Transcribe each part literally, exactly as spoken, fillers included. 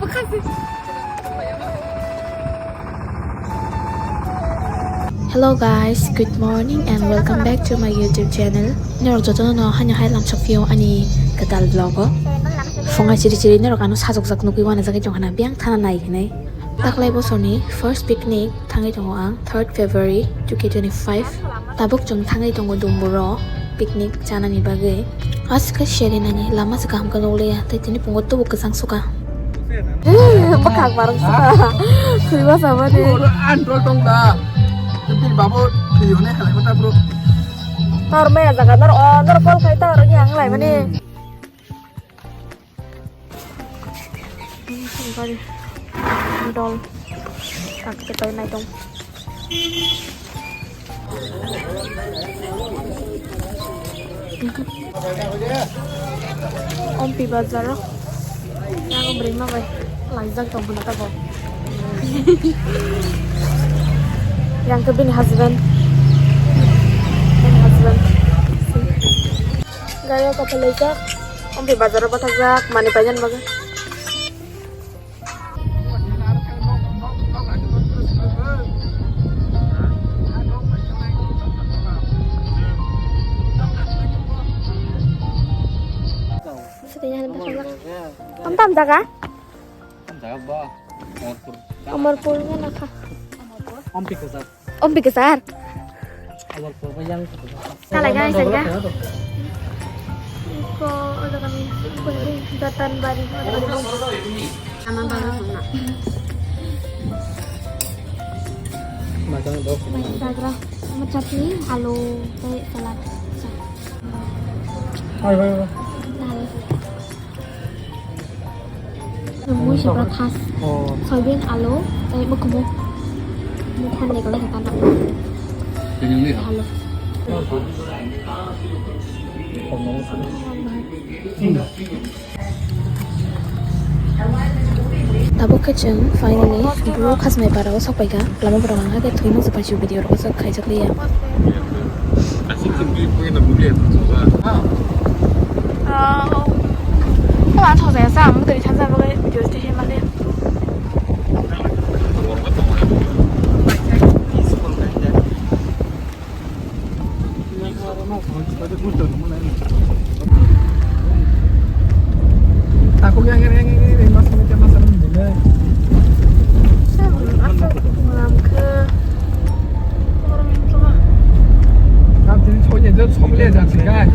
Hello guys, good morning and welcome back to my YouTube channel. Norok joto no haino hai lamsok phio ani kwtal vlog o. Phunga chiri chiri norok ano sajokjak nugwi uanajagwi tongkha na biyang thana nai hinwi. Taklai bosorni first picnic thangwi tongo ang third February two K twenty-five. Tabuk chwng thangwi tongo Dumburo picnic chanani bagwi. Aske seri nani lama se kaham khe nukliya, tei tini pungo tubu kwchang suka. Bwkhak barang suka. Thwiba samani. Oro andol tong da. Bini babo thwi hwnwi halai kota bro. Tor maya jaga nor o, nor call khai tor ni ang lai mani. Bari dol. Tak ketai nai dong. Ompi bazar o. Yang beri ma bai. Laijak tong buna tabo. Yang ke bini husband. Bini husband. Gayo kapal lejak. Ompi bazar o bathajak mani pajan baga. Tam tam jaga? Tam jaga ba. Amarpur. Amarpur na kha. Ompi ke sar. Ompi ke sar. Amarpur ba yang. Kala guys, sangka. Ko ada kami. Jatan bari. Sama baru sama. Makan dok. Mai sagra. Sama chutney, alu, tei salad. Hai, hai, hai. Dal. Mui sabra thas. Oh. Soybean, alu, tei bukumu. Mukhan ni gole kata na. Ini ni. Alu. Tabuk khe chwng finally bro Khasmai para o sok paikha. Lama borok ang hakhe thwi nukjak paisio video rok o sok khaijak liya. Ah, oh. Ko ang thok jaya sa, ang mutri thansa bagwi video se hema le. Aku yang yang yang yang mas kami kami sama dulu. Sabun asal pulang ke orang tua. Nanti soalnya dia sok lihat dan segar.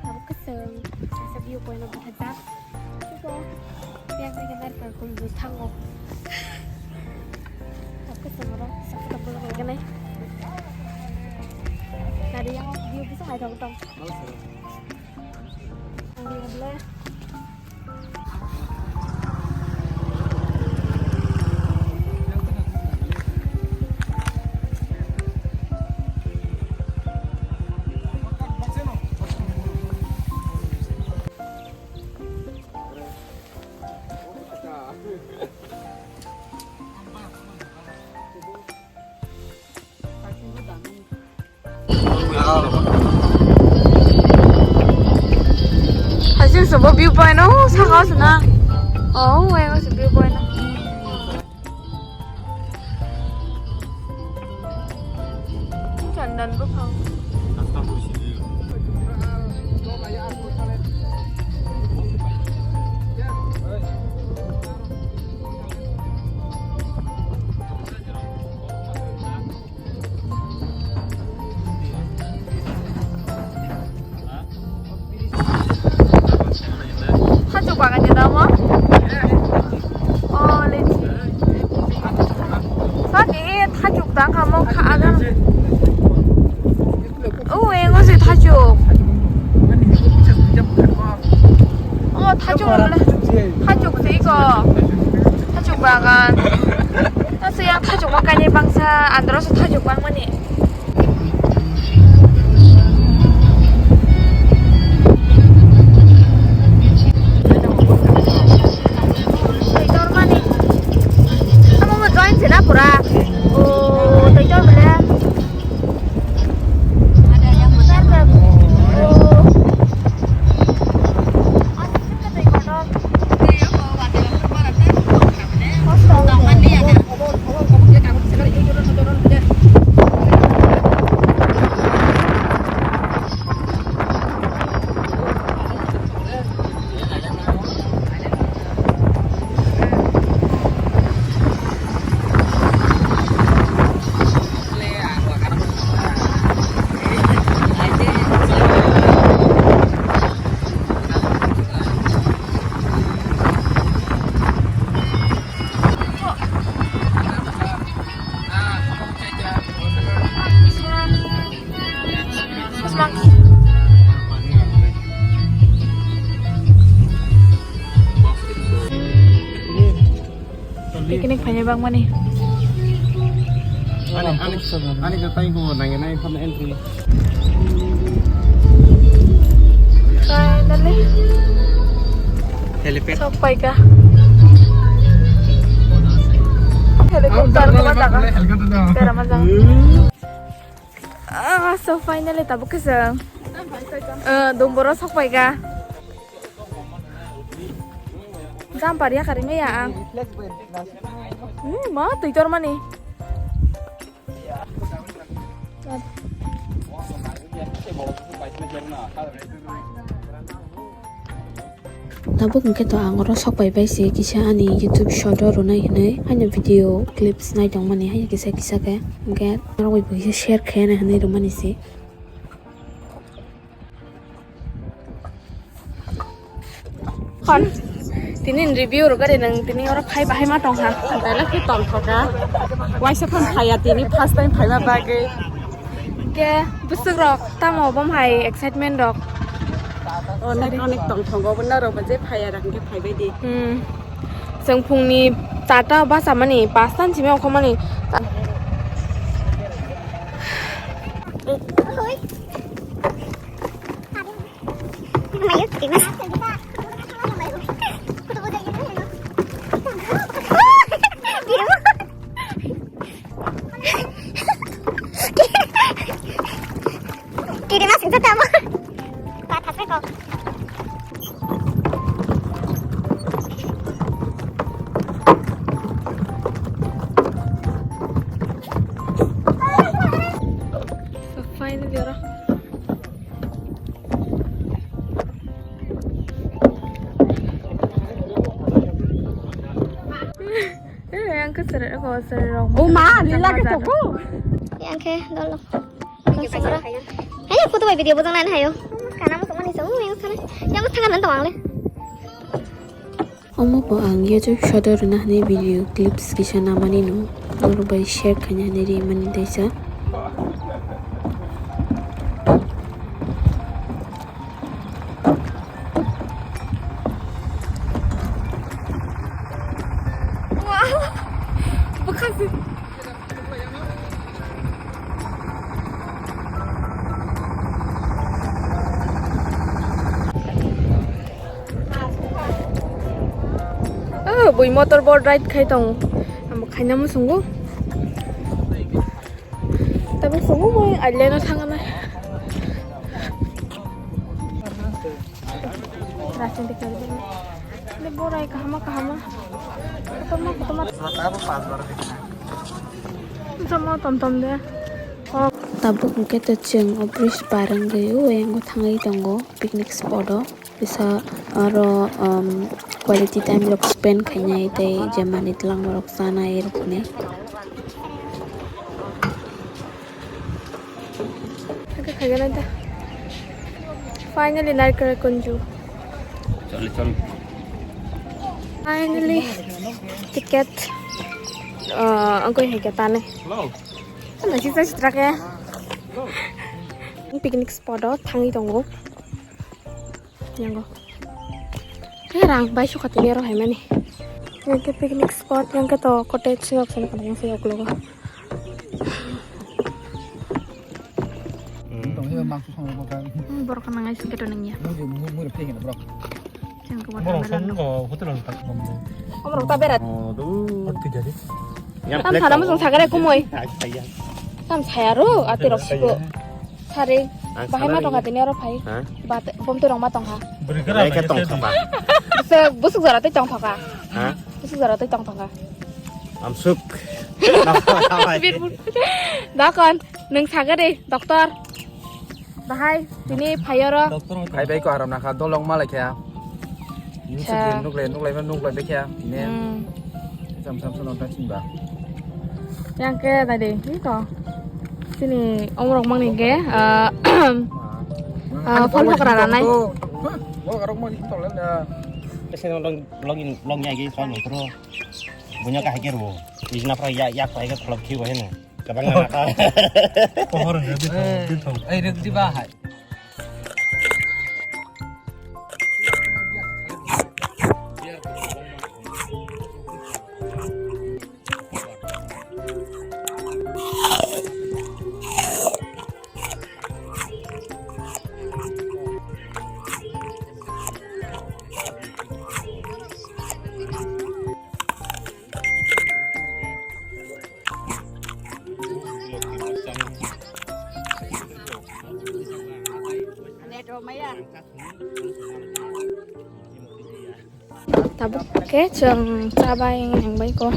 Tabuk kwchwng, kaisa view point o bwthajak. Yang khe narikol kulbu thango. Tabuk kwchwng oro kaisa photo buluk naiganai. Nari yang view bisa nai tong tong. Hajin sobo view point o saka o sona. Oh, wai o view point o. Chandan buphang. Thajuk bagan ni damo? Oh, lechi. Sani thajuk dang kamo kha agan. Oh, engo si thajuk. Oh, thajuk le. Thajuk si ko. Thajuk bagan. Nasi yang thajuk makan ni bangsa andro si thajuk bang mani. Picnic phainai bangmani. Ani, ani, ani khe taibo nangya nai phano entry. Finally. Helipad. Sok paika. Helicopter ko ma jaga. Helicopter jaga. Tera ma jaga. Ah, so finally tabuk khe chwng, ah, Dumboro sok paika. Jumper ya kari maya ang. Hmm, ma twi tor mani. Tabuk hwnkhe to ang oro sok pai bai se kisa ani YouTube short o rwnai hinwi haino video clips nai tongmani haino kisa kisa khe hwnkhe norok bai bo kisa share khe hinwi rwmani se. Hon. Tini review rwgari nang tini oro khai bahai ma tongkha. Belai khe tongthokha. Waisa phano phaiya tini first time phaima bagwi. Ke bwswk rok tamo bom hai excitement rok. Onek onek tongthogo bo norok bo je phaiya rang khe phaibai di. Hmm. Chwng phungni charta bachamani, pasta ni simi ongkhormani. Kiri masing sa tamo. Ka thasai ko. So finally oro. Eh, ang ke sere ko sere rong. Oh ma, lila ke toko. Yang ke dolo. Hanya foto bai video bojang nai hayo. Kana mo kemana sih? Oh, yang sana. Yang sana nanti wangle. Omo bo ang YouTube short o rwna hinwi video clips kisa namani no, norok bai share khaina hinwi rimani teisa. Wow! Bwkha se. Oh, bui motor boat ride khai tongo. Amo khaina musungo. Tabuk sungo moi aileno thangana. Rasin de kari de. De borai kahama kahama. Kotorma kotorma. Joma tom tom de. Tabuk hwnkhe to chwng o bridge par wngwi o yango thangwi tongo picnic spot o. Kisa oro, um, quality time rok spend khainai tei je manwi twlangma rok chanai rokni. Finally, Narikal Kunju. Chale, chale. Finally, ticket. Uh, angkoi hai khe tane. Hello. Ano sisa sitra ke. Picnic spot o thangwi tongo. Yango. Eh, rang bai sukha tini aro hai mani. Yang ke picnic spot, yang ke to cottage nok sana kana yang saya uklogo. Hmm. Hmm, borok kana ngai sing keto nengya. Yang ke borok watermelon. Borok song ko hotel ang tak bombo. Omorok ta berat. Oh, duh. Orti jadi. Tam sana musung sagare kumoi. Tam saya ro, ati rok siko. Sari, bahai ma tongkha tini oro phai. Ha? Bat, bom twi rok ma tongkha. Bwrwi khe tongthokha. Busuk, busuk jora twi tongthokha. Ha? Busuk jora twi tongthokha. Amsuk. Birpur. Dakon, nwng sagari, doctor. Bahai, tini phai oro. Phai bai ko aram nakha, dolong malai kha. Nuklai, nuklai, nuklai, nuklai bekha, ine. Hmm. Sam, sam, sam, sam, simba. Yang ke tadi, ini to. Sini, omorok mangni ke, eh, eh, phone pokra ranai. Wah, karok mangni to lenda. Kasi nong vlog in, vlog nya ge, soal ni pro. Bunya ka hake ro. Ijna pro ya, ya, ko hake vlog ki wahene. Kabang na ka. Pohor nge, bithong, bithong. Ai, rek di bahai. Tabuk khe chwng cha bai nang bai ko.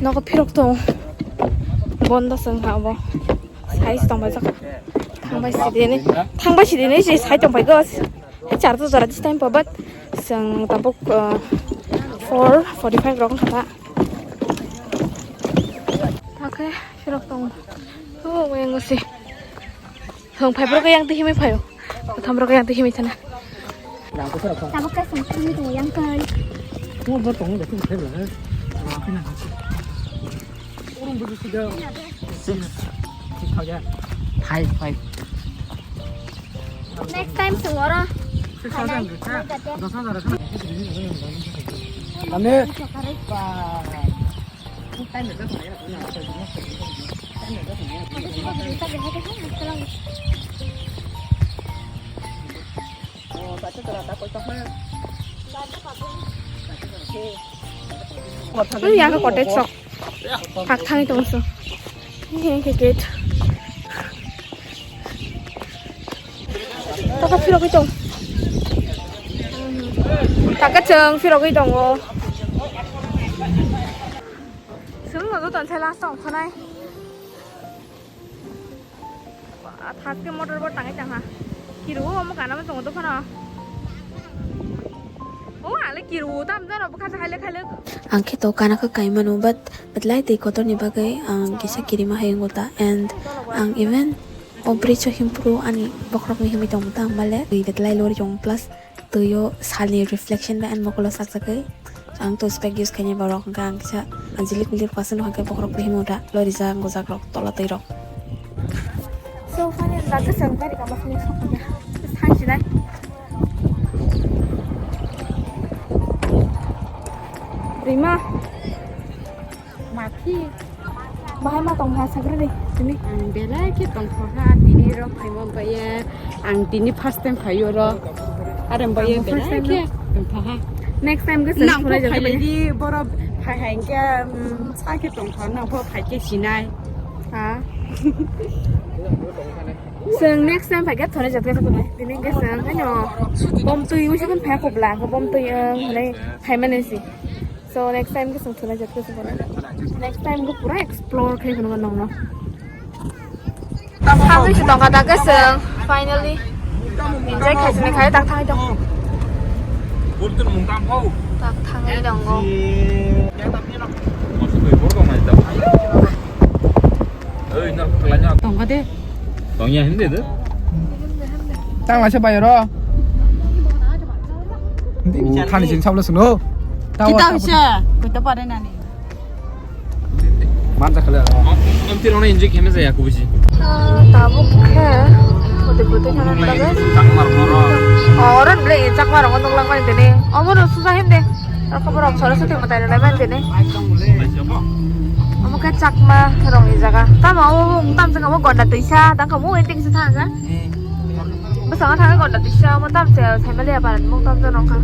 Nogo phirok tong. Bondo chwng ha bo. Size tong bai jak. Thang bai sidi ni. Thang bai sidi ni se sai tong bai go. Hai char to jora this time pabat. Chwng tabuk, uh, four forty-five rok kha ta. Ta khe phirok tong. Oh, yang si. Hong phai borok yang tihimwi phaio. Kotham borok yang tihimwi thana. Tabuk kaisa simi tongo yang kai. Six. Five, five. Next time sing oro. Six thousand. Kame. Ui, yang ke cottage sok. Thak thangwi tong so. Ini yang ke gate. Taka phirogwi tong. Taka chwng phirogwi tongo. Chwng no joto se last tong khonai. Thak ke motor bo tangwi tangha. Kiru omo kana mo tongo dophano. O ale kiru tam jano bwkha se haile khaile. Ang khe to kana khe kaimano, but, but lai twi kotorni bagwi ang kisa kirima hai wngo ta, and ang even o bridge o himpru ani bokhorokno himwi tongmo ta ang male twi betlai lori tong, plus twi o salni reflection bai ani mokolo sakjagwi. Ang to spec use khainai borok, hwnkhe ang kisa jilik milik pasen hwnkhe bokhorok bai himwi ta lori jak gojak rok tola twi rok. So, finally, lagi sangkari kamas ni sokya. Thanks, Nai. Rima. Maphi. Bahai ma tong ha sagri ni, sini. Ang belai khe tongthokha, tini rok phaima baye. Ang tini first time phaio ro. Are baye belai khe tongthokha. Next time ke nang phailai di borok phai hai khe, um, sa khe tongthok, nang pho phai khe sinai. Ha. Seng next time phai khe thore jat khe thore. Tini khe seng ano bom twi usi kun phai kubla, bom twi ang hore phai mane si. So next time khe seng thore jat khe thore. Next time khe pura explore khai khunu nong no. Thangwi si tongkha ta khe seng finally. Enjoy khai sini khai tak thangwi tong. Tak thangwi tongo. Tongkha de. Tongya hindi de. Tang laisa bai ro. Thani sing sabla sunu. Kita bisa. Kita pada nani. Mansa khala. Amti rona injek heme jaya kubuji. Tabuk khe. Photo photo khana lagai. Chakmar moro. Oron ble chakmar ngonok langmani tene. Omono susa hende. Rokho borok sora sotwi mwtai rwlai mani tini. Omo khe Chakma rokni jaga. Tamo omo wng tamo se omo Gonda twisa, tang khe omo wng tengsa thang kha. Bwskango thangwi Gonda twisa, omo tamo se Saimaliya para ni mung tamo se nong kha.